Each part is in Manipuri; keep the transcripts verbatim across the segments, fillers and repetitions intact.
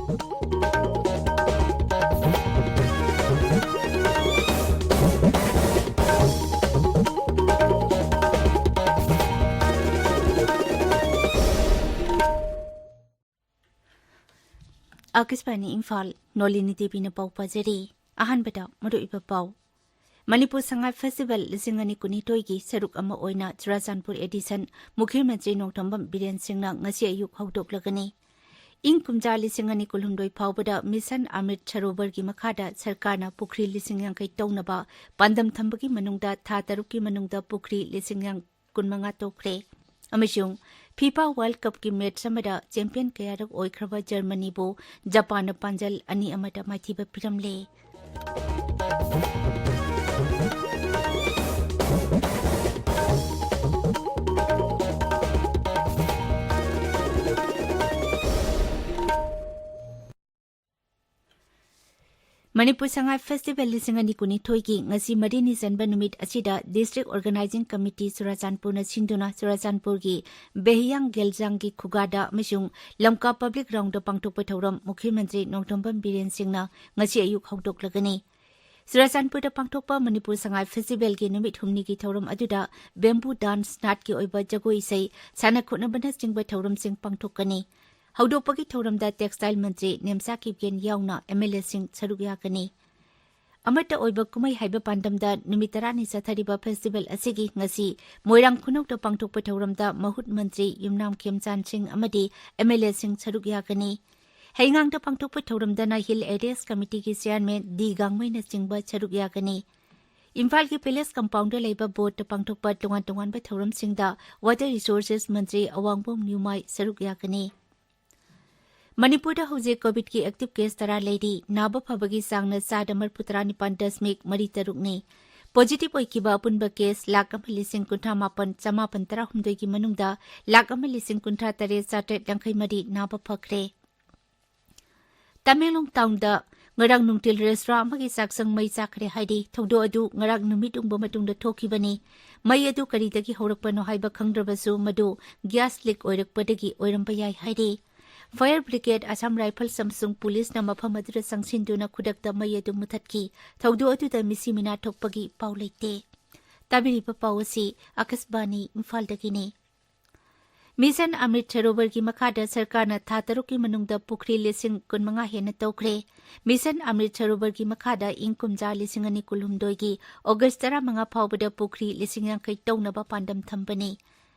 ꯑꯥꯀꯥꯁꯕꯥꯅꯤ ꯏꯝꯐꯥꯜ, ꯅꯣꯂꯤꯅꯤ ꯗꯦꯕꯤꯅ ꯄꯥꯎ ꯄꯥꯖꯔꯤ꯫ ꯑꯍꯥꯟꯕꯗ ꯃꯔꯨꯑꯣꯏꯕ ꯄꯥꯎ꯫ ꯃꯅꯤꯄꯨꯔ ꯁꯉꯥꯏ ꯐꯦꯁꯇꯤꯚꯦꯜ ꯂꯤꯁꯤꯡ ꯑꯅꯤ ꯀꯨꯟꯅꯤꯊꯣꯏꯒꯤ ꯁꯔꯨꯛ ꯑꯃ ꯑꯣꯏꯅ ꯆꯨꯔꯥꯆꯥꯟꯄꯨꯔ ꯑꯦꯗꯤꯁꯟ ꯃꯨꯈ꯭ꯌ ꯃꯟꯇ꯭ꯔꯤ ꯅꯣꯡꯊꯣꯝꯕꯝ ꯕꯤꯔꯦꯟ ꯁꯤꯡꯅ ꯉꯁꯤ ꯑꯌꯨꯛ ꯍꯧꯗꯣꯛꯂꯒꯅꯤ꯫ ꯏꯪ ꯀꯨꯝꯖꯥ ꯂꯤꯁꯤꯡ ꯑꯅꯤ ꯀꯨꯟꯍꯨꯝꯗꯣꯏ ꯐꯥꯎꯕꯗ ꯃꯤꯁꯟ ꯑꯃ꯭ꯔꯤꯠ ꯁꯔꯣꯚꯔꯒꯤ ꯃꯈꯥꯗ ꯁꯔꯀꯥꯔꯅ ꯄꯨꯈ꯭ꯔꯤ ꯂꯤꯁꯤꯡ ꯌꯥꯡꯈꯩ ꯇꯧꯅꯕ ꯄꯥꯟꯗꯝ ꯊꯝꯕꯒꯤ ꯃꯅꯨꯡꯗ ꯊꯥ ꯇꯔꯨꯛꯀꯤ ꯃꯅꯨꯡꯗ ꯄꯨꯈ꯭ꯔꯤ ꯂꯤꯁꯤꯡ ꯀꯨꯟꯃꯉꯥ ꯇꯧꯈ꯭ꯔꯦ꯫ ꯑꯃꯁꯨꯡ ꯐꯤꯐꯥ ꯋꯥꯔꯜꯗ ꯀꯞꯀꯤ ꯃꯦꯆ ꯑꯃꯗ ꯆꯦꯝꯄꯤꯌꯟ ꯀꯌꯥꯔꯛ ꯑꯣꯏꯈ꯭ꯔꯕ ꯖꯔꯃꯅꯤꯕꯨ ꯖꯄꯥꯟꯅ ꯄꯥꯟꯖꯜ ꯑꯅꯤ ꯑꯃꯗ ꯃꯥꯏꯊꯤꯕ ꯄꯤꯔꯝꯂꯦ꯫ ꯃꯅꯤꯄꯨꯔ ꯁꯉꯥꯏ ꯐꯦꯁꯇꯤꯚꯦꯜ ꯂꯤꯁꯤꯡ ꯑꯅꯤ ꯀꯨꯟꯅꯤꯊꯣꯏꯒꯤ ꯉꯁꯤ ꯃꯔꯤꯅꯤ ꯆꯟꯕ ꯅꯨꯃꯤꯠ ꯑꯁꯤꯗ District Organizing Committee ꯆꯨꯔꯥꯆꯥꯟꯄꯨꯔꯅ ꯁꯤꯟꯗꯨꯅ ꯆꯨꯔꯥꯆꯥꯟꯄꯨꯔꯒꯤ ꯕꯦꯍꯤꯌꯥꯡ ꯒꯦꯜꯖꯥꯡꯒꯤ ꯈꯨꯒꯥꯗ ꯑꯃꯁꯨꯡ ꯂꯝꯀꯥ ꯄꯕ꯭ꯂꯤꯛ ꯒ꯭ꯔꯥꯎꯟꯗ ꯄꯥꯡꯊꯣꯛꯄ ꯊꯧꯔꯝ ꯃꯨꯈ꯭ꯌ ꯃꯟꯇ꯭ꯔꯤ ꯅꯣꯡꯊꯣꯝꯕꯝ ꯕꯤꯔꯦꯟ ꯁꯤꯡꯅ ꯉꯁꯤ ꯑꯌꯨꯛ ꯍꯧꯗꯣꯛꯂꯒꯅꯤ꯫ ꯆꯨꯔꯥꯆꯥꯟꯄꯨꯔꯗ ꯄꯥꯡꯊꯣꯛꯄ ꯃꯅꯤꯄꯨꯔ ꯁꯉꯥꯏ ꯐꯦꯁꯇꯤꯚꯦꯜꯒꯤ ꯅꯨꯃꯤꯠ ꯍꯨꯝꯅꯤꯒꯤ ꯊꯧꯔꯝ ꯑꯗꯨꯗ bamboo dance, ꯅꯥꯠꯀꯤ ꯑꯣꯏꯕ ꯖꯒꯣꯏ ꯏꯁꯩ, ꯁꯥꯟꯅ ꯈꯣꯠꯅꯕꯅꯆꯤꯡꯕ ꯊꯧꯔꯝꯁꯤꯡ ꯄꯥꯡꯊꯣꯛꯀꯅꯤ꯫ ꯍꯧꯗꯣꯛꯄꯒꯤ ꯊꯧꯔꯝꯗ textile ꯃꯟꯇ꯭ꯔꯤ ꯅꯦꯝꯆꯥ ꯀꯤꯞꯒꯦꯟ ꯌꯥꯎꯅ MLAꯁꯤꯡ ꯁꯔꯨꯛ ꯌꯥꯒꯅꯤ꯫ ꯑꯃꯠꯇ ꯑꯣꯏꯕ ꯀꯨꯝꯍꯩ ꯍꯥꯏꯕ ꯄꯥꯟꯗꯝꯗ ꯅꯨꯃꯤꯠ ꯇꯔꯥꯅꯤ ꯆꯠꯊꯔꯤꯕ ꯐꯦꯁꯇꯤꯚꯦꯜ ꯑꯁꯤꯒꯤ ꯉꯁꯤ ꯃꯣꯏꯔꯥꯡ ꯈꯨꯅꯧꯗ ꯄꯥꯡꯊꯣꯛꯄ ꯊꯧꯔꯝꯗ ꯃꯍꯨꯠ ꯃꯟꯇ꯭ꯔꯤ ꯌꯨꯝꯅꯥꯝ ꯈꯦꯝꯆꯥꯟ ꯁꯤꯡ ꯑꯃꯗꯤ MLAꯁꯤꯡ ꯁꯔꯨꯛ ꯌꯥꯒꯅꯤ꯫ ꯍꯩꯉꯥꯡꯗ ꯄꯥꯡꯊꯣꯛꯄ ꯊꯧꯔꯝꯗꯅ Hill Areas Committeeꯒꯤ chairman ꯗꯤ ꯒꯥꯡꯃꯩꯅꯆꯤꯡꯕ ꯁꯔꯨꯛ ꯌꯥꯒꯅꯤ꯫ ꯏꯝꯐꯥꯜꯒꯤ Palace Compoundꯗ ꯂꯩꯕ ꯕꯣꯔꯗꯇ ꯄꯥꯡꯊꯣꯛꯄ ꯇꯣꯉꯥꯟ ꯇꯣꯉꯥꯟꯕ ꯊꯧꯔꯝꯁꯤꯡꯗ Water Resources ꯃꯟꯇ꯭ꯔꯤ ꯑꯋꯥꯡꯕꯝ ꯅ꯭ꯌꯨꯃꯥꯏ ꯁꯔꯨꯛ ꯌꯥꯒꯅꯤ꯫ ꯃꯅꯤꯄꯨꯔꯗ ꯍꯧꯖꯤꯛ ꯀꯣꯚꯤꯗꯀꯤ active case ꯇꯔꯥ ꯂꯩꯔꯤ꯫ ꯅꯥꯕ ꯐꯕꯒꯤ ꯆꯥꯡꯅ ꯆꯥꯗ ꯃꯔꯤꯐꯨ ꯇꯔꯥꯅꯤꯄꯥꯟ ꯗꯁꯃꯤꯛ ꯃꯔꯤ ꯇꯔꯨꯛꯅꯤ꯫ Positive ꯑꯣꯏꯈꯤꯕ ꯑꯄꯨꯟꯕ case ꯂꯥꯈ ꯑꯃ ꯂꯤꯁꯤꯡ ꯀꯨꯟꯊ꯭ꯔꯥ ꯃꯥꯄꯟ ꯆꯃꯥꯄꯟ ꯇꯔꯥꯍꯨꯝꯗꯣꯏꯒꯤ ꯃꯅꯨꯡꯗ ꯂꯥꯈ ꯑꯃ ꯂꯤꯁꯤꯡ ꯀꯨꯟꯊ꯭ꯔꯥ ꯇꯔꯦꯠ ꯆꯥꯇ꯭ꯔꯦꯠ ꯌꯥꯡꯈꯩ ꯃꯔꯤ ꯅꯥꯕ ꯐꯈ꯭ꯔꯦ꯫ ꯇꯃꯦꯡꯂꯣꯡ ꯇꯥꯎꯟꯗ ꯉꯔꯥꯡ ꯅꯨꯡꯊꯤꯜ restaurant ꯑꯃꯒꯤ ꯆꯥꯛꯁꯪ ꯃꯩ ꯆꯥꯛꯈ꯭ꯔꯦ ꯍꯥꯏꯔꯤ꯫ ꯊꯧꯗꯣꯛ ꯑꯗꯨ ꯉꯔꯥꯡ ꯅꯨꯃꯤꯠ ꯌꯨꯡꯕ ꯃꯇꯨꯡꯗ ꯊꯣꯛꯈꯤꯕꯅꯤ꯫ ꯃꯩ ꯑꯗꯨ ꯀꯔꯤꯗꯒꯤ ꯍꯧꯔꯛꯄꯅꯣ ꯍꯥꯏꯕ ꯈꯪꯗ꯭ꯔꯕꯁꯨ, ꯃꯗꯨ gas leak ꯑꯣꯏꯔꯛꯄꯗꯒꯤ ꯑꯣꯏꯔꯝꯕ ꯌꯥꯏ ꯍꯥꯏꯔꯤ꯫ Fire Brigade, Assam Rifles ꯑꯃꯁꯨꯡ ꯄꯨꯂꯤꯁꯅ ꯃꯐꯝ ꯑꯗꯨꯗ ꯆꯪꯁꯤꯟꯗꯨꯅ ꯈꯨꯗꯛꯇ ꯃꯩ ꯑꯗꯨ ꯃꯨꯊꯠꯈꯤ꯫ ꯊꯧꯗꯣꯛ ꯑꯗꯨꯗ ꯃꯤꯁꯤ ꯃꯤꯅꯥ ꯊꯣꯛꯄꯒꯤ ꯄꯥꯎ ꯂꯩꯇꯦ꯫ ꯇꯥꯕꯤꯔꯤꯕ ꯄꯥꯎ ꯑꯁꯤ ꯑꯀꯥꯁꯕꯥꯅꯤ ꯏꯝꯐꯥꯜꯗꯒꯤꯅꯤ꯫ ꯃꯤꯁꯟ ꯑꯃ꯭ꯔꯤꯠ ꯁꯔꯣꯕꯔꯒꯤ ꯃꯈꯥꯗ ꯁꯔꯀꯥꯔꯅ ꯊꯥ ꯇꯔꯨꯛꯀꯤ ꯃꯅꯨꯡꯗ ꯄꯨꯈ꯭ꯔꯤ ꯂꯤꯁꯤꯡ ꯀꯨꯟꯃꯉꯥ ꯍꯦꯟꯅ ꯇꯧꯈ꯭ꯔꯦ꯫ ꯃꯤꯁꯟ ꯑꯃ꯭ꯔꯤꯠ ꯁꯔꯣꯕꯔꯒꯤ ꯃꯈꯥꯗ ꯏꯪ ꯀꯨꯝꯖꯥ ꯂꯤꯁꯤꯡ ꯑꯅꯤ ꯀꯨꯟꯍꯨꯝꯗꯣꯏꯒꯤ ꯑꯣꯒꯁ ꯇꯔꯥꯃꯉꯥ ꯐꯥꯎꯕꯗ ꯄꯨꯈ꯭ꯔꯤ ꯂꯤꯁꯤꯡ ꯌꯥꯡꯈꯩ ꯇꯧꯅꯕ ꯄꯥꯟꯗꯝ ꯊꯝꯕꯅꯤ꯫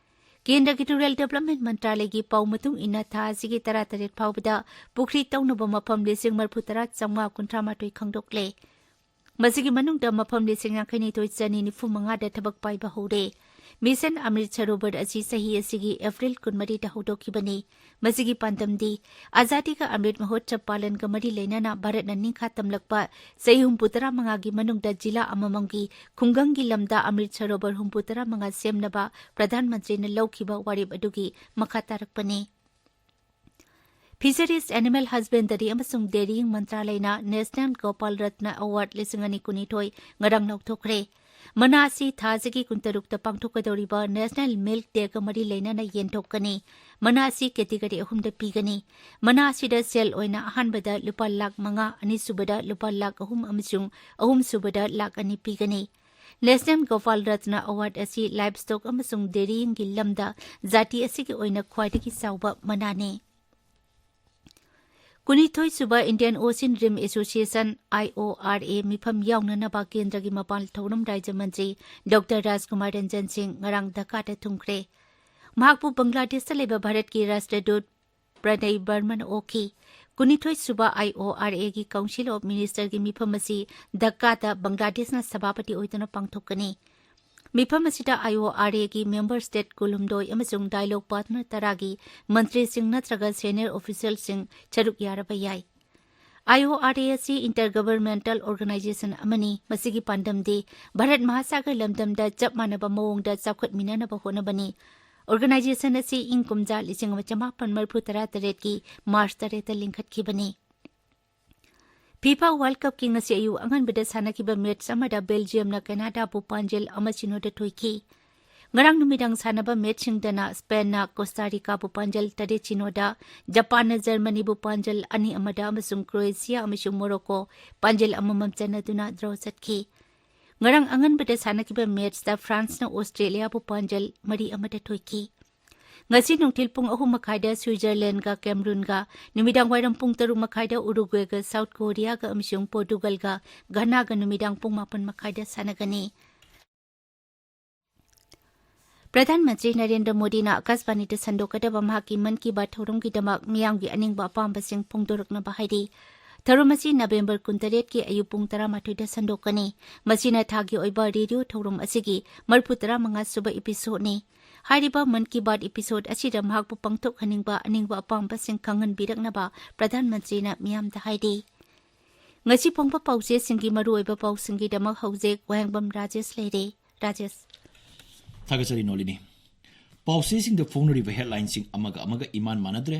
ꯀꯦꯟꯗ꯭ꯔꯒꯤ ꯔꯨꯔꯦꯜ ꯗꯤꯚꯂꯞꯃꯦꯟ ꯃꯟꯇ꯭ꯔꯥꯂꯌꯒꯤ ꯄꯥꯎ ꯃꯇꯨꯡ ꯏꯟꯅ ꯊꯥ ꯑꯁꯤꯒꯤ ꯇꯔꯥꯇꯔꯦꯠ ꯐꯥꯎꯕꯗ ꯄꯨꯈ꯭ꯔꯤ ꯇꯧꯅꯕ ꯃꯐꯝ ꯂꯤꯁꯤꯡ ꯃꯔꯤꯐꯨ ꯇꯔꯥ ꯆꯥꯝꯃꯉꯥ ꯀꯨꯟꯊ꯭ꯔꯥ ꯃꯥꯊꯣꯏ ꯈꯪꯗꯣꯛꯂꯦ꯫ ꯃꯁꯤꯒꯤ ꯃꯅꯨꯡꯗ ꯃꯐꯝ ꯂꯤꯁꯤꯡ ꯌꯥꯡꯈꯩ ꯅꯤꯊꯣꯏ ꯆꯅꯤ ꯅꯤꯐꯨ ꯃꯉꯥꯗ ꯊꯕꯛ ꯄꯥꯏꯕ ꯍꯧꯔꯦ꯫ ꯃꯤꯁꯟ ꯑꯃ꯭ꯔꯤꯠ ꯁꯔꯣꯕꯔ ꯑꯁꯤ ꯆꯍꯤ ꯑꯁꯤꯒꯤ ꯑꯦꯄ꯭ꯔꯤꯜ ꯀꯨꯟꯃꯔꯤꯗ ꯍꯧꯗꯣꯛꯈꯤꯕꯅꯤ꯫ ꯃꯁꯤꯒꯤ ꯄꯥꯟꯗꯝꯗꯤ ꯑꯖꯥꯗꯤ ꯀꯥ ꯑꯃ꯭ꯔꯤꯠ ꯃꯍꯣꯠꯁꯕ ꯄꯥꯂꯟꯒ ꯃꯔꯤ ꯂꯩꯅꯅ ꯚꯥꯔꯠꯅ ꯅꯤꯡꯈꯥ ꯇꯝꯂꯛꯄ ꯆꯍꯤ ꯍꯨꯝꯐꯨ ꯇꯔꯥꯃꯉꯥꯒꯤ ꯃꯅꯨꯡꯗ ꯖꯤꯂꯥ ꯑꯃꯃꯝꯒꯤ ꯈꯨꯡꯒꯪꯒꯤ ꯂꯝꯗ ꯑꯃ꯭ꯔꯤꯠ ꯁꯔꯣꯕꯔ ꯍꯨꯝꯐꯨ ꯇꯔꯥꯃꯉꯥ ꯁꯦꯝꯅꯕ ꯄ꯭ꯔꯙꯥꯟ ꯃꯟꯇ꯭ꯔꯤꯅ ꯂꯧꯈꯤꯕ ꯋꯥꯔꯦꯞ ꯑꯗꯨꯒꯤ ꯃꯈꯥ ꯇꯥꯔꯛꯄꯅꯤ꯫ Fisheries, Animal Husbandry ꯑꯃꯁꯨꯡ Dairying ꯃꯟꯇ꯭ꯔꯥꯂꯌꯅ National Gopal Ratna Award ꯂꯤꯁꯤꯡ ꯑꯅꯤ ꯀꯨꯟꯅꯤꯊꯣꯏ ꯉꯔꯥꯡ ꯂꯥꯎꯊꯣꯛꯈ꯭ꯔꯦ꯫ ꯃꯅꯥ ꯑꯁꯤ ꯊꯥ ꯑꯁꯤꯒꯤ ꯀꯨꯟꯇꯔꯨꯛꯇ ꯄꯥꯡꯊꯣꯛꯀꯗꯧꯔꯤꯕ National Milk Dayꯒ ꯃꯔꯤ ꯂꯩꯅꯅ ꯌꯦꯟꯊꯣꯛꯀꯅꯤ꯫ ꯃꯅꯥ ꯑꯁꯤ category ꯑꯍꯨꯝꯗ ꯄꯤꯒꯅꯤ꯫ ꯃꯅꯥ ꯑꯁꯤꯗ ꯁꯦꯜ ꯑꯣꯏꯅ ꯑꯍꯥꯟꯕꯗ ꯂꯨꯄꯥ ꯂꯥꯈ ꯃꯉꯥ, ꯑꯅꯤꯁꯨꯕꯗ ꯂꯨꯄꯥ ꯂꯥꯈ ꯑꯍꯨꯝ ꯑꯃꯁꯨꯡ ꯑꯍꯨꯝꯁꯨꯕꯗ ꯂꯥꯈ ꯑꯅꯤ ꯄꯤꯒꯅꯤ꯫ National Gopal Ratna Award ꯑꯁꯤ livestock ꯑꯃꯁꯨꯡ dairyingꯒꯤ ꯂꯝꯗ ꯖꯥꯇꯤ ꯑꯁꯤꯒꯤ ꯑꯣꯏꯅ ꯈ꯭ꯋꯥꯏꯗꯒꯤ ꯆꯥꯎꯕ ꯃꯅꯥꯅꯤ꯫ ꯀꯨꯟꯅꯤꯊꯣꯏꯁꯨꯕ Indian Ocean Rim Association, IORA, ꯃꯤꯐꯝ ꯌꯥꯎꯅꯅꯕ ꯀꯦꯟꯗ꯭ꯔꯒꯤ ꯃꯄꯥꯜ ꯊꯧꯔꯝ ꯔꯥꯖ꯭ꯌ ꯃꯟꯇ꯭ꯔꯤ ꯗꯣꯛꯇꯔ ꯔꯥꯖꯀꯨꯃꯥꯔ ꯔꯟꯖꯟ ꯁꯤꯡ ꯉꯔꯥꯡ ꯙꯥꯀꯥꯗ ꯊꯨꯡꯈ꯭ꯔꯦ꯫ ꯃꯍꯥꯛꯄꯨ ꯕꯪꯒ꯭ꯂꯥꯗꯦꯁꯇ ꯂꯩꯕ ꯚꯥꯔꯠꯀꯤ ꯔꯥꯁꯇ꯭ꯔꯗꯨꯠ ꯄ꯭ꯔꯅꯌ ꯕꯔꯃꯟ ꯑꯣꯛꯈꯤ꯫ ꯀꯨꯟꯅꯤꯊꯣꯏꯁꯨꯕ IORAꯒꯤ Council of Ministerꯒꯤ ꯃꯤꯐꯝ ꯑꯁꯤ ꯙꯥꯀꯥꯗ ꯕꯪꯒ꯭ꯂꯥꯗꯦꯁꯅ ꯁꯚꯥꯄꯇꯤ ꯑꯣꯏꯗꯨꯅ ꯄꯥꯡꯊꯣꯛꯀꯅꯤ꯫ ꯃꯤꯐꯝ ꯑꯁꯤꯗ IORAꯒꯤ member state ꯀꯨꯟꯍꯨꯝꯗꯣꯏ ꯑꯃꯁꯨꯡ dialogue partner ꯇꯔꯥꯒꯤ ꯃꯟꯇ꯭ꯔꯤꯁꯤꯡ ꯅꯠꯇ꯭ꯔꯒ senior officialꯁꯤꯡ ꯁꯔꯨꯛ ꯌꯥꯔꯕ ꯌꯥꯏ꯫ IORA ꯑꯁꯤ intergovernmental organization ꯑꯃꯅꯤ꯫ ꯃꯁꯤꯒꯤ ꯄꯥꯟꯗꯝꯗꯤ ꯚꯥꯔꯠ ꯃꯍꯥꯁꯥꯒꯔ ꯂꯝꯗꯝꯗ ꯆꯞ ꯃꯥꯟꯅꯕ ꯃꯑꯣꯡꯗ ꯆꯥꯎꯈꯠꯃꯤꯟꯅꯅꯕ ꯍꯣꯠꯅꯕꯅꯤ꯫ Organization ꯑꯁꯤ ꯏꯪ ꯀꯨꯝꯖꯥ ꯂꯤꯁꯤꯡ ꯑꯃ ꯆꯃꯥꯄꯟ ꯃꯔꯤꯐꯨ ꯇꯔꯥ ꯇꯔꯦꯠꯀꯤ ꯃꯥꯔꯆ ꯇꯔꯦꯠꯇ ꯂꯤꯡꯈꯠꯈꯤꯕꯅꯤ꯫ FIFA World Cupꯀꯤ ꯉꯁꯤ ꯑꯌꯨꯛ ꯑꯉꯟꯕꯗ ꯁꯥꯟꯅꯈꯤꯕ match ꯑꯃꯗ Belgiumꯅ Canadaꯕꯨ ꯄꯥꯟꯖꯜ ꯑꯃ ꯁꯤꯅꯣꯗ ꯊꯣꯏꯈꯤ꯫ ꯉꯔꯥꯡ ꯅꯨꯃꯤꯗꯥꯡ ꯁꯥꯟꯅꯕ ꯃꯦꯠꯁꯁꯤꯡꯗꯅ ꯁ꯭ꯄꯦꯟꯅ ꯀꯣꯁꯇꯥ ꯔꯤꯀꯥꯕꯨ ꯄꯥꯟꯖꯜ ꯇꯔꯦꯠ ꯁꯤꯅꯣꯗ, ꯖꯄꯥꯟꯅ ꯖꯔꯃꯅꯤꯕꯨ ꯄꯥꯟꯖꯜ ꯑꯅꯤ ꯑꯃꯗ ꯑꯃꯁꯨꯡ ꯀ꯭ꯔꯣꯑꯦꯁꯤꯌꯥ ꯑꯃꯁꯨꯡ ꯃꯣꯔꯣꯀꯣ ꯄꯥꯟꯖꯜ ꯑꯃꯃꯝ ꯆꯟꯅꯗꯨꯅ ꯗ꯭ꯔꯣ ꯆꯠꯈꯤ꯫ ꯉꯔꯥꯡ ꯑꯉꯟꯕꯗ ꯁꯥꯟꯅꯈꯤꯕ ꯃꯦꯠꯁꯇ ꯐ꯭ꯔꯥꯟꯁꯅ ꯑꯣꯁꯇ꯭ꯔꯦꯂꯤꯌꯥꯕꯨ ꯄꯥꯟꯖꯜ ꯃꯔꯤ ꯑꯃꯗ ꯊꯣꯏꯈꯤ꯫ ꯉꯁꯤ ꯅꯨꯡꯊꯤꯜ ꯄꯨꯡ ꯑꯍꯨꯝ ꯃꯈꯥꯏꯗ ꯁ꯭ꯋꯤꯖꯔꯂꯦꯟꯗꯒ ꯀꯦꯝꯔꯨꯟꯒ, ꯅꯨꯃꯤꯗꯥꯡ ꯋꯥꯏꯔꯝ ꯄꯨꯡ ꯇꯔꯨꯛ ꯃꯈꯥꯏꯗ ꯎꯔꯨꯒ꯭ꯋꯦꯒ ꯁꯥꯎꯠ ꯀꯣꯔꯤꯌꯥꯒ ꯑꯃꯁꯨꯡ ꯄꯣꯔꯇꯨꯒꯜꯒ ꯘꯅꯥꯒ ꯅꯨꯃꯤꯗꯥꯡ ꯄꯨꯡ ꯃꯥꯄꯟ ꯃꯈꯥꯏꯗ ꯁꯥꯟꯅꯒꯅꯤ꯫ ꯄ꯭ꯔꯙꯥꯟ ꯃꯟꯇ꯭ꯔꯤ ꯅꯔꯦꯟꯗ꯭ꯔ ꯃꯣꯗꯤꯅ ꯑꯀꯥꯁꯕꯥꯅꯤꯗ ꯁꯟꯗꯣꯛꯀꯗꯕ ꯃꯍꯥꯛꯀꯤ ꯃꯟ ꯀꯤ ꯕꯥꯠ ꯊꯧꯔꯝꯒꯤꯗꯃꯛ ꯃꯤꯌꯥꯝꯒꯤ ꯑꯅꯤꯡꯕ ꯑꯄꯥꯝꯕꯁꯤꯡ ꯐꯣꯡꯗꯣꯔꯛꯅꯕ ꯍꯥꯏꯔꯤ꯫ ꯊꯧꯔꯝ ꯑꯁꯤ ꯅꯕꯦꯝꯕꯔ ꯀꯨꯟꯇꯔꯦꯠꯀꯤ ꯑꯌꯨꯛ ꯄꯨꯡ ꯇꯔꯥꯃꯥꯊꯣꯏꯗ ꯁꯟꯗꯣꯛꯀꯅꯤ꯫ ꯃꯁꯤꯅ ꯊꯥꯒꯤ ꯑꯣꯏꯕ ꯔꯦꯗꯤꯑꯣ ꯊꯧꯔꯝ ꯑꯁꯤꯒꯤ ꯃꯔꯤꯐꯨ ꯇꯔꯥꯃꯉꯥ ꯁꯨꯕ ꯏꯄꯤꯁꯣꯗꯅꯤ꯫ ꯍꯥꯏꯔꯤꯕ ꯃꯟ ꯀꯤ ꯕꯥꯠ ꯏꯄꯤꯁꯣꯗ ꯑꯁꯤꯗ ꯃꯍꯥꯛꯄꯨ ꯄꯥꯡꯊꯣꯛꯍꯟꯅꯤꯡꯕ ꯑꯅꯤꯡꯕ ꯑꯄꯥꯝꯕꯁꯤꯡ ꯈꯪꯍꯟꯕꯤꯔꯛꯅꯕ ꯄ꯭ꯔꯙꯥꯟ ꯃꯟꯇ꯭ꯔꯤꯅ ꯃꯤꯌꯥꯝꯗ ꯍꯥꯏꯔꯤ꯫ ꯉꯁꯤ ꯐꯣꯡꯕ ꯄꯥꯎꯆꯦꯁꯤꯡꯒꯤ ꯃꯔꯨꯑꯣꯏꯕ ꯄꯥꯎꯁꯤꯡꯒꯤꯗꯃꯛ ꯍꯧꯖꯤꯛ ꯋꯥꯍꯦꯡꯕꯝ ꯔꯥꯖꯦꯁ ꯂꯩꯔꯦ꯫ ꯔꯥꯖꯦꯁ꯫ ꯊꯥꯒꯠꯆꯔꯤ ꯅꯣꯂꯤꯅꯤ꯫ ꯄꯥꯎꯆꯦꯁꯤꯡꯗ ꯐꯣꯡꯅꯔꯤꯕ ꯍꯦꯗꯂꯥꯏꯟꯁꯤꯡ ꯑꯃꯒ ꯑꯃꯒ ꯏꯃꯥꯟ ꯃꯥꯟꯅꯗ꯭ꯔꯦ꯫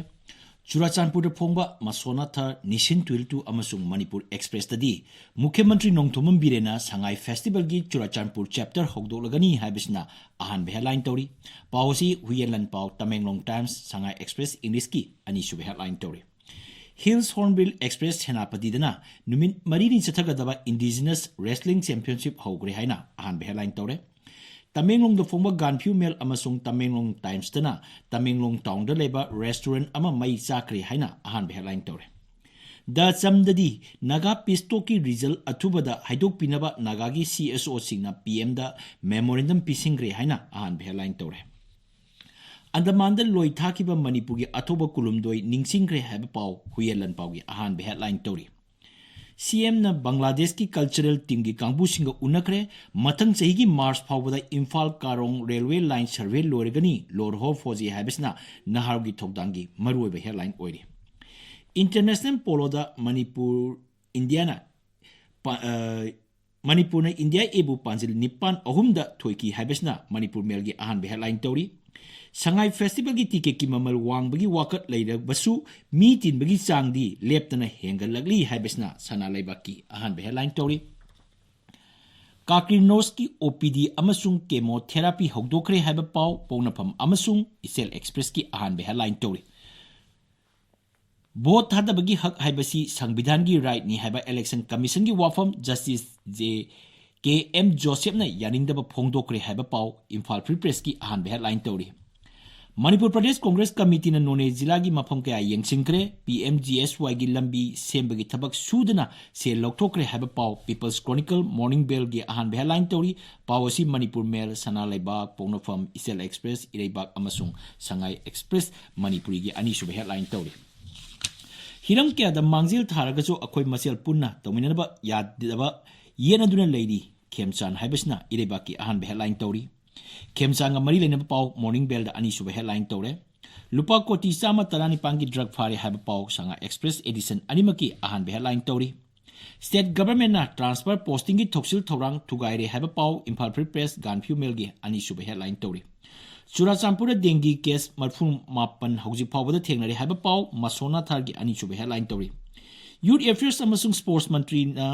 ꯆꯨꯔꯥꯆꯥꯟꯄꯨꯔꯗ ꯐꯣꯡꯕ ꯃꯁꯣꯅꯥꯊ, ꯅꯤꯁꯤꯟ ꯇꯨꯏꯜꯇꯨ ꯑꯃꯁꯨꯡ ꯃꯅꯤꯄꯨꯔ ꯑꯦꯛꯁꯄ꯭ꯔꯦꯁꯇꯗꯤ ꯃꯨꯈ꯭ꯌ ꯃꯟꯇ꯭ꯔꯤ ꯅꯣꯡꯊꯣꯝꯕꯝ ꯕꯤꯔꯦꯟꯅ ꯁꯉꯥꯏ ꯐꯦꯁꯇꯤꯚꯦꯜꯒꯤ ꯆꯨꯔꯥꯆꯥꯟꯄꯨꯔ ꯆꯦꯞꯇꯔ ꯍꯧꯗꯣꯛꯂꯒꯅꯤ ꯍꯥꯏꯕꯁꯤꯅ ꯑꯍꯥꯟꯕ ꯍꯦꯗꯂꯥꯏꯟ ꯇꯧꯔꯤ꯫ ꯄꯥꯎ ꯑꯁꯤ ꯍꯨꯏꯌꯦꯟ ꯂꯥꯟꯄꯥꯎ, ꯇꯃꯦꯡꯂꯣꯡ ꯇꯥꯏꯝꯁ, ꯁꯉꯥꯏ ꯑꯦꯛꯁꯄ꯭ꯔꯦꯁ ꯏꯪꯂꯤꯁꯀꯤ ꯑꯅꯤꯁꯨꯕ ꯍꯦꯗꯂꯥꯏꯟ ꯇꯧꯔꯤ꯫ ꯍꯤꯜꯁ ꯍꯣꯔꯟꯕꯤꯜ ꯑꯦꯛꯁꯄ꯭ꯔꯦꯁ ꯁꯦꯅꯥꯄꯇꯤꯗꯅ ꯅꯨꯃꯤꯠ ꯃꯔꯤꯅꯤ ꯆꯠꯊꯒꯗꯕ ꯏꯟꯗꯤꯖꯤꯅꯁ ꯔꯦꯁꯂꯤꯡ ꯆꯦꯝꯄꯤꯌꯟꯁꯤꯞ ꯍꯧꯈ꯭ꯔꯦ ꯍꯥꯏꯅ ꯑꯍꯥꯟꯕ ꯍꯦꯗꯂꯥꯏꯟ ꯇꯧꯔꯦ꯫ ꯇꯃꯦꯡꯂꯣꯡꯗ ꯐꯣꯡꯕ ꯒꯥꯟꯐ꯭ꯌꯨ ꯃꯦꯜ ꯑꯃꯁꯨꯡ ꯇꯃꯦꯡꯂꯣꯡ ꯇꯥꯏꯝꯁꯇꯅ ꯇꯃꯦꯡꯂꯣꯡ ꯇꯥꯎꯟꯗ ꯂꯩꯕ ꯔꯦꯁꯇꯨꯔꯦꯟꯠ ꯑꯃ ꯃꯩ ꯆꯥꯛꯈ꯭ꯔꯦ ꯍꯥꯏꯅ ꯑꯍꯥꯟꯕ ꯍꯦꯗꯂꯥꯏꯟ ꯇꯧꯔꯦ꯫ ꯗ ꯆꯝꯗꯗꯤ ꯅꯥꯒꯥ ꯄꯤꯁ ꯇꯣꯛꯀꯤ ꯔꯤꯖꯜ ꯑꯊꯨꯕꯗ ꯍꯥꯏꯗꯣꯛꯄꯤꯅꯕ ꯅꯥꯒꯥꯒꯤ ꯁꯤ ꯑꯦꯁ ꯑꯣꯁꯤꯡꯅ ꯄꯤ ꯑꯦꯝꯗ ꯃꯦꯃꯣꯔꯦꯟꯗꯝ ꯄꯤꯁꯤꯟꯈ꯭ꯔꯦ ꯍꯥꯏꯅ ꯑꯍꯥꯟꯕ ꯍꯦꯗꯂꯥꯏꯟ ꯇꯧꯔꯦ꯫ ꯑꯟꯗꯃꯥꯟꯗ ꯂꯣꯏ ꯊꯥꯈꯤꯕ ꯃꯅꯤꯄꯨꯔꯒꯤ ꯑꯊꯧꯕ ꯀꯨꯂꯨꯝꯗꯣꯏ ꯅꯤꯡꯁꯤꯡꯈ꯭ꯔꯦ ꯍꯥꯏꯕ ꯄꯥꯎ ꯍꯨꯏꯌꯦꯟ ꯂꯥꯟꯄꯥꯎꯒꯤ ꯑꯍꯥꯟꯕ ꯍꯦꯗꯂꯥꯏꯟ ꯇꯧꯔꯤ꯫ ꯁꯤ ꯑꯦꯝꯅ ꯕꯪꯒ꯭ꯂꯥꯗꯦꯁꯀꯤ ꯀꯜꯆꯔꯦꯜ ꯇꯤꯝꯒꯤ ꯀꯥꯡꯕꯨꯁꯤꯡꯒ ꯎꯅꯈ꯭ꯔꯦ꯫ ꯃꯊꯪ ꯆꯍꯤꯒꯤ ꯃꯥꯔꯆ ꯐꯥꯎꯕꯗ ꯏꯝꯐꯥꯜ ꯀꯥꯔꯣꯡ ꯔꯦꯜꯋꯦ ꯂꯥꯏꯟ ꯁꯔꯚꯦ ꯂꯣꯏꯔꯒꯅꯤ, ꯂꯣꯔꯍꯣ ꯐꯣꯖꯤ ꯍꯥꯏꯕꯁꯤꯅ ꯅꯍꯥꯔꯣꯜꯒꯤ ꯊꯧꯗꯥꯡꯒꯤ ꯃꯔꯨꯑꯣꯏꯕ ꯍꯦꯗꯂꯥꯏꯟ ꯑꯣꯏꯔꯤ꯫ ꯏꯟꯇꯔꯅꯦꯁꯅꯦꯜ ꯄꯣꯂꯣꯗ ꯃꯅꯤꯄꯨꯔ, ꯏꯟꯗꯤꯌꯥꯅ ꯄ-, ꯑ, ꯃꯅꯤꯄꯨꯔꯅ ꯏꯟꯗꯤꯌꯥ ꯑꯦꯕꯨ ꯄꯥꯟꯖꯤꯜ ꯅꯤꯄꯥꯟ ꯑꯍꯨꯝꯗ ꯊꯣꯏꯈꯤ ꯍꯥꯏꯕꯁꯤꯅ ꯃꯅꯤꯄꯨꯔ ꯃꯦꯜꯒꯤ ꯑꯍꯥꯟꯕ ꯍꯦꯗꯂꯥꯏꯟ ꯇꯧꯔꯤ꯫ ꯁꯉꯥꯏ ꯐꯦꯁꯇꯤꯚꯦꯜꯒꯤ ꯇꯤꯀꯦꯠꯀꯤ ꯃꯃꯜ ꯋꯥꯡꯕꯒꯤ ꯋꯥꯀꯠ ꯂꯩꯔꯕꯁꯨ ꯃꯤ ꯇꯤꯟꯕꯒꯤ ꯆꯥꯡꯗꯤ ꯂꯦꯞꯇꯅ ꯍꯦꯟꯒꯠꯂꯛꯂꯤ ꯍꯥꯏꯕꯁꯤꯅ ꯁꯅꯥ ꯂꯩꯕꯥꯛꯀꯤ ꯑꯍꯥꯟꯕ ꯍꯦꯗꯂꯥꯏꯟ ꯇꯧꯔꯤ꯫ ꯀꯥꯀꯤꯔꯅꯣꯁꯀꯤ ꯑꯣ ꯄꯤ ꯗꯤ ꯑꯃꯁꯨꯡ ꯀꯦꯃꯣꯊꯦꯔꯥꯄꯤ ꯍꯧꯗꯣꯛꯈ꯭ꯔꯦ ꯍꯥꯏꯕ ꯄꯥꯎ ꯄꯣꯛꯅꯐꯝ ꯑꯃꯁꯨꯡ ꯏꯆꯦꯜ ꯑꯦꯛꯁꯄ꯭ꯔꯦꯁꯀꯤ ꯑꯍꯥꯟꯕ ꯍꯦꯗꯂꯥꯏꯟ ꯇꯧꯔꯤ꯫ ꯚꯣꯠ ꯊꯥꯗꯕꯒꯤ ꯍꯛ ꯍꯥꯏꯕꯁꯤ ꯁꯪꯕꯤꯙꯥꯟꯒꯤ ꯔꯥꯏꯠꯅꯤ ꯍꯥꯏꯕ ꯏꯂꯦꯛꯁꯟ ꯀꯃꯤꯁꯟꯒꯤ ꯋꯥꯐꯝ ꯖꯁꯇꯤꯁ ꯖꯦ ꯀꯦ ꯑꯦꯝ ꯖꯣꯁꯦꯞꯅ ꯌꯥꯅꯤꯡꯗꯕ ꯐꯣꯡꯗꯣꯛꯈ꯭ꯔꯦ ꯍꯥꯏꯕ ꯄꯥꯎ ꯏꯝꯐꯥꯜ ꯐ꯭ꯔꯤ ꯄ꯭ꯔꯦꯁꯀꯤ ꯑꯍꯥꯟꯕ ꯍꯦꯗꯂꯥꯏꯟ ꯇꯧꯔꯤ꯫ ꯃꯅꯤꯄꯨꯔ ꯄ꯭ꯔꯗꯦꯁ ꯀꯣꯡꯒ꯭ꯔꯦꯁ ꯀꯃꯤꯇꯤꯅ ꯅꯣꯅꯦ ꯖꯤꯂꯥꯒꯤ ꯃꯐꯝ ꯀꯌꯥ ꯌꯦꯡꯁꯤꯟꯈ꯭ꯔꯦ꯫ ꯄꯤ ꯑꯦꯝ ꯖꯤ ꯑꯦꯁ ꯋꯥꯏꯒꯤ ꯂꯝꯕꯤ ꯁꯦꯝꯕꯒꯤ ꯊꯕꯛ ꯁꯨꯗꯅ ꯁꯦꯜ ꯂꯧꯊꯣꯛꯈ꯭ꯔꯦ ꯍꯥꯏꯕ ꯄꯥꯎ ꯄꯤꯄꯜꯁ ꯀ꯭ꯔꯣꯅꯤꯀꯜ ꯃꯣꯔꯅꯤꯡ ꯕꯦꯜꯒꯤ ꯑꯍꯥꯟꯕ ꯍꯦꯗꯂꯥꯏꯟ ꯇꯧꯔꯤ꯫ ꯄꯥꯎ ꯑꯁꯤ ꯃꯅꯤꯄꯨꯔ ꯃꯦꯜ, ꯁꯅꯥ ꯂꯩꯕꯥꯛ, ꯄꯣꯛꯅꯐꯝ, ꯏꯆꯦꯜ ꯑꯦꯛꯁꯄ꯭ꯔꯦꯁ, ꯏꯔꯩꯕꯥꯛ ꯑꯃꯁꯨꯡ ꯁꯉꯥꯏ ꯑꯦꯛꯁꯄ꯭ꯔꯦꯁ ꯃꯅꯤꯄꯨꯔꯤꯒꯤ ꯑꯅꯤꯁꯨꯕ ꯍꯦꯗꯂꯥꯏꯟ ꯇꯧꯔꯤ꯫ ꯍꯤꯔꯝ ꯀꯌꯥꯗ ꯃꯥꯡꯖꯤꯜ ꯊꯥꯔꯒꯁꯨ ꯑꯩꯈꯣꯏ ꯃꯁꯦꯜ ꯄꯨꯟꯅ ꯇꯧꯃꯤꯟꯅꯅꯕ ꯌꯥꯗꯕ ꯌꯦꯠꯅꯗꯨꯅ ꯂꯩꯔꯤ, ꯈꯦꯝꯆꯥꯟ ꯍꯥꯏꯕꯁꯤꯅ ꯏꯔꯩꯕꯥꯛꯀꯤ ꯑꯍꯥꯟꯕ ꯍꯦꯗꯂꯥꯏꯟ ꯇꯧꯔꯤ꯫ ꯈꯦꯝꯆꯥꯟꯒ ꯃꯔꯤ ꯂꯩꯅꯕ ꯄꯥꯎ ꯃꯣꯔꯅꯤꯡ ꯕꯦꯜꯗ ꯑꯅꯤꯁꯨꯕ ꯍꯦꯗꯂꯥꯏꯟ ꯇꯧꯔꯦ꯫ ꯂꯨꯄꯥ ꯀꯣꯇꯤ ꯆꯥꯝꯃ ꯇꯔꯥꯅꯤꯄꯥꯟꯒꯤ ꯗ꯭ꯔꯒ ꯐꯥꯔꯦ ꯍꯥꯏꯕ ꯄꯥꯎ ꯁꯉꯥꯏ ꯑꯦꯛꯁꯄ꯭ꯔꯦꯁ ꯑꯦꯗꯤꯁꯟ ꯑꯅꯤꯃꯛꯀꯤ ꯑꯍꯥꯟꯕ ꯍꯦꯗꯂꯥꯏꯟ ꯇꯧꯔꯤ꯫ ꯁ꯭ꯇꯦꯠ ꯒꯚꯔꯟꯃꯦꯟꯠꯅ ꯇ꯭ꯔꯥꯟꯁꯐꯔ ꯄꯣꯁꯇꯤꯡꯒꯤ ꯊꯧꯁꯤꯜ ꯊꯧꯔꯥꯡ ꯊꯨꯒꯥꯏꯔꯦ ꯍꯥꯏꯕ ꯄꯥꯎ ꯏꯝꯐꯥꯜ ꯐ꯭ꯔꯤ ꯄ꯭ꯔꯦꯁ, ꯒꯥꯟꯐꯤꯌꯨ ꯃꯦꯜꯒꯤ ꯑꯅꯤꯁꯨꯕ ꯍꯦꯗꯂꯥꯏꯟ ꯇꯧꯔꯤ꯫ ꯆꯨꯔꯥꯆꯥꯟꯄꯨꯔꯗ ꯗꯦꯡꯒꯤ ꯀꯦꯁ ꯃꯔꯤꯐꯨ ꯃꯥꯄꯟ ꯍꯧꯖꯤꯛ ꯐꯥꯎꯕꯗ ꯊꯦꯡꯅꯔꯦ ꯍꯥꯏꯕ ꯄꯥꯎ ꯃꯁꯣꯅꯥꯊꯥꯔꯒꯤ ꯑꯅꯤꯁꯨꯕ ꯍꯦꯗꯂꯥꯏꯟ ꯇꯧꯔꯤ꯫ ꯌꯨꯊ ꯑꯦꯐꯤꯌꯔꯁ ꯑꯃꯁꯨꯡ ꯁ꯭ꯄꯣꯔꯠꯁ ꯃꯟꯇ꯭ꯔꯤꯅ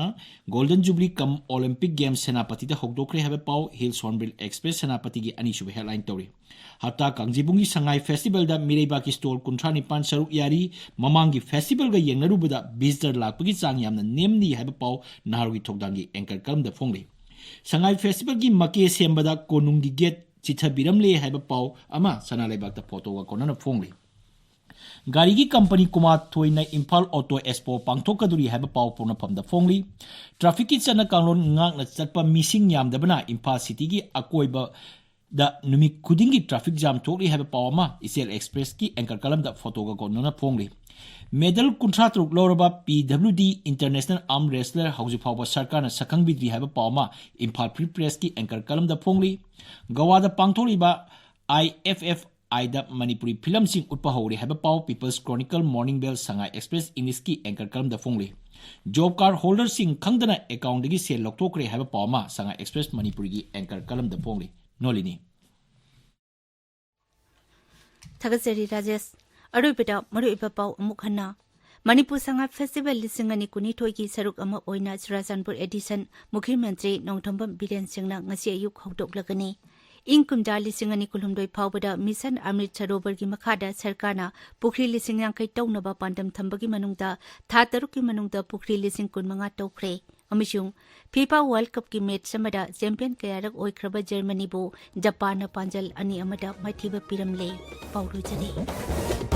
ꯒꯣꯜꯗꯟ ꯖꯨꯕꯤꯂꯤ ꯀꯝ ꯑꯣꯂꯤꯝꯄꯤꯛ ꯒꯦꯝꯁ ꯁꯦꯅꯥꯄꯇꯤꯗ ꯍꯧꯗꯣꯛꯈ꯭ꯔꯦ ꯍꯥꯏꯕ ꯄꯥꯎ ꯍꯤꯜꯁ ꯍꯣꯔꯟꯕꯤꯜ ꯑꯦꯛꯁꯄ꯭ꯔꯦꯁ ꯁꯦꯅꯥꯄꯇꯤꯒꯤ ꯑꯅꯤꯁꯨꯕ ꯍꯦꯗꯂꯥꯏꯟ ꯇꯧꯔꯤ꯫ ꯍꯞꯇꯥ ꯀꯥꯡꯖꯤꯕꯨꯡꯒꯤ ꯁꯉꯥꯏ ꯐꯦꯁꯇꯤꯚꯦꯜꯗ ꯃꯤꯔꯩꯕꯥꯛꯀꯤ ꯁ꯭ꯇꯣꯜ ꯀꯨꯟꯊ꯭ꯔꯥ ꯅꯤꯄꯥꯟ ꯁꯔꯨꯛ ꯌꯥꯔꯤ꯫ ꯃꯃꯥꯡꯒꯤ ꯐꯦꯁꯇꯤꯚꯦꯜꯒ ꯌꯦꯡꯅꯔꯨꯕꯗ ꯚꯤꯖꯤꯇꯔ ꯂꯥꯛꯄꯒꯤ ꯆꯥꯡ ꯌꯥꯝꯅ ꯅꯦꯝꯂꯤ ꯍꯥꯏꯕ ꯄꯥꯎ ꯅꯍꯥꯔꯣꯜꯒꯤ ꯊꯧꯗꯥꯡꯒꯤ ꯑꯦꯡꯀꯔ ꯀꯂꯝꯗ ꯐꯣꯡꯂꯤ꯫ ꯁꯉꯥꯏ ꯐꯦꯁꯇꯤꯚꯦꯜꯒꯤ ꯃꯀꯦ ꯁꯦꯝꯕꯗ ꯀꯣꯅꯨꯡꯒꯤ ꯒꯦꯠ ꯆꯤꯊꯕꯤꯔꯝꯂꯦ ꯍꯥꯏꯕ ꯄꯥꯎ ꯑꯃ ꯁꯅꯥ ꯂꯩꯕꯥꯛꯇ ꯐꯣꯇꯣꯒ ꯀꯣꯟꯅꯅ ꯐꯣꯡꯂꯤ꯫ ꯒꯥꯔꯤꯒꯤ ꯀꯝꯄꯅꯤ ꯀꯨꯃꯥꯊꯣꯏꯅ ꯏꯝꯐꯥꯜ ꯑꯣꯇꯣ ꯑꯦꯛꯁꯄꯣ ꯄꯥꯡꯊꯣꯛꯀꯗꯣꯔꯤ ꯍꯥꯏꯕ ꯄꯥꯎ ꯄꯣꯛꯅꯐꯝꯗ ꯐꯣꯡꯂꯤ꯫ ꯇ꯭ꯔꯥꯐꯤꯛꯀꯤ ꯆꯠꯅ ꯀꯥꯡꯂꯣꯟ ꯉꯥꯛꯅ ꯆꯠꯄ ꯃꯤꯁꯤꯡ ꯌꯥꯝꯗꯕꯅ ꯏꯝꯐꯥꯜ ꯁꯤꯇꯤꯒꯤ ꯑꯀꯣꯏꯕꯗ ꯅꯨꯃꯤꯠ ꯈꯨꯗꯤꯡꯒꯤ ꯇ꯭ꯔꯥꯐꯤꯛ ꯖꯥꯝ ꯊꯣꯛꯂꯤ ꯍꯥꯏꯕ ꯄꯥꯎ ꯑꯃ ꯏꯆꯦꯜ ꯑꯦꯛꯁꯄ꯭ꯔꯦꯁꯀꯤ ꯑꯦꯡꯀꯔ ꯀꯂꯝꯗ ꯐꯣꯇꯣꯒ ꯀꯣꯟꯅꯅ ꯐꯣꯡꯂꯤ꯫ ꯃꯦꯗꯜ ꯀꯨꯟꯊ꯭ꯔꯥ ꯇꯔꯨꯛ ꯂꯧꯔꯕ ꯄꯤ ꯗꯕ꯭ꯂꯤꯎ ꯗꯤ ꯏꯟꯇꯔꯅꯦꯁꯅꯦꯜ ꯑꯥꯔꯝ ꯔꯦꯁꯂꯔ ꯍꯧꯖꯤꯛ ꯐꯥꯎꯕ ꯁꯔꯀꯥꯔꯅ ꯁꯛꯈꯪꯕꯤꯗ꯭ꯔꯤ ꯍꯥꯏꯕ ꯄꯥꯎ ꯑꯃ ꯏꯝꯐꯥꯜ ꯐ꯭ꯔꯤ ꯄ꯭ꯔꯦꯁꯀꯤ ꯑꯦꯡꯀꯔ ꯀꯂꯝꯗ ꯐꯣꯡꯂꯤ꯫ ꯒꯋꯥꯗ ꯄꯥꯡꯊꯣꯛꯂꯤꯕ ꯑꯥꯏ ꯑꯦꯐ ꯑꯦꯐ ꯑꯥꯏꯗ ꯃꯅꯤꯄꯨꯔꯤ ꯐꯤꯂꯝꯁꯤꯡ ꯎꯠꯄ ꯍꯧꯔꯦ ꯍꯥꯏꯕ ꯄꯥꯎ ꯄꯤꯄꯜꯁ ꯀ꯭ꯔꯣꯅꯤꯀꯜ, ꯃꯣꯔꯅꯤꯡ ꯕꯦꯜ, ꯁꯉꯥꯏ ꯑꯦꯛꯁꯄ꯭ꯔꯦꯁ ꯏꯪꯂꯤꯁꯀꯤ ꯑꯦꯡꯀꯔ ꯀꯂꯝꯗ ꯐꯣꯡꯂꯤ꯫ ꯖꯣꯕ ꯀꯥꯔꯗ ꯍꯣꯜꯗꯔꯁꯤꯡ ꯈꯪꯗꯅ ꯑꯦꯀꯥꯎꯟꯗꯒꯤ ꯁꯦꯜ ꯂꯧꯊꯣꯛꯈ꯭ꯔꯦ ꯍꯥꯏꯕ ꯄꯥꯎ ꯑꯃ ꯁꯉꯥꯏ ꯑꯦꯛꯁꯄ꯭ꯔꯦꯁ ꯃꯅꯤꯄꯨꯔꯤꯒꯤ ꯑꯦꯡꯀꯔ ꯀꯂꯝꯗ ꯐꯣꯡꯂꯤ꯫ ꯅꯣꯂꯤꯅꯤ꯫ ꯊꯥꯒꯠꯆꯔꯤ ꯔꯥꯖꯦꯁ꯫ ꯑꯔꯣꯏꯕꯗ ꯃꯔꯨꯑꯣꯏꯕ ꯄꯥꯎ ꯑꯃꯨꯛ ꯍꯟꯅ꯫ ꯃꯅꯤꯄꯨꯔ ꯁꯉꯥꯏ ꯐꯦꯁꯇꯤꯚꯦꯜ ꯂꯤꯁꯤꯡ ꯑꯅꯤ ꯀꯨꯟꯅꯤꯊꯣꯏꯒꯤ ꯁꯔꯨꯛ ꯑꯃ ꯑꯣꯏꯅ ꯆꯨꯔꯥꯆꯥꯟꯄꯨꯔ ꯑꯦꯗꯤꯁꯟ ꯃꯨꯈ꯭ꯌ ꯃꯟꯇ꯭ꯔꯤ ꯅꯣꯡꯊꯣꯝꯕꯝ ꯕꯤꯔꯦꯟ ꯁꯤꯡꯅ ꯉꯁꯤ ꯑꯌꯨꯛ ꯍꯧꯗꯣꯛꯂꯒꯅꯤ꯫ ꯏꯪ ꯀꯨꯝꯖꯥ ꯂꯤꯁꯤꯡ ꯑꯅꯤ ꯀꯨꯟꯍꯨꯝꯗꯣꯏ ꯐꯥꯎꯕꯗ ꯃꯤꯁꯟ ꯑꯃ꯭ꯔꯤꯠ ꯁꯔꯣꯕꯔꯒꯤ ꯃꯈꯥꯗ ꯁꯔꯀꯥꯔꯅ ꯄꯨꯈ꯭ꯔꯤ ꯂꯤꯁꯤꯡ ꯌꯥꯡꯈꯩ ꯇꯧꯅꯕ ꯄꯥꯟꯗꯝ ꯊꯝꯕꯒꯤ ꯃꯅꯨꯡꯗ ꯊꯥ ꯇꯔꯨꯛꯀꯤ ꯃꯅꯨꯡꯗ ꯄꯨꯈ꯭ꯔꯤ ꯂꯤꯁꯤꯡ ꯀꯨꯟꯃꯉꯥ ꯇꯧꯈ꯭ꯔꯦ꯫ ꯑꯃꯁꯨꯡ ꯐꯤꯐꯥ ꯋꯥꯔꯜꯗ ꯀꯞꯀꯤ ꯃꯦꯆ ꯑꯃꯗ ꯆꯦꯝꯄꯤꯌꯟ ꯀꯌꯥꯔꯛ ꯑꯣꯏꯈ꯭ꯔꯕ ꯖꯔꯃꯅꯤꯕꯨ ꯖꯄꯥꯟꯅ ꯄꯥꯟꯖꯜ ꯑꯅꯤ ꯑꯃꯗ ꯃꯥꯏꯊꯤꯕ ꯄꯤꯔꯝꯂꯦ꯫ ꯄꯥꯎ ꯂꯣꯏꯖꯔꯦ꯫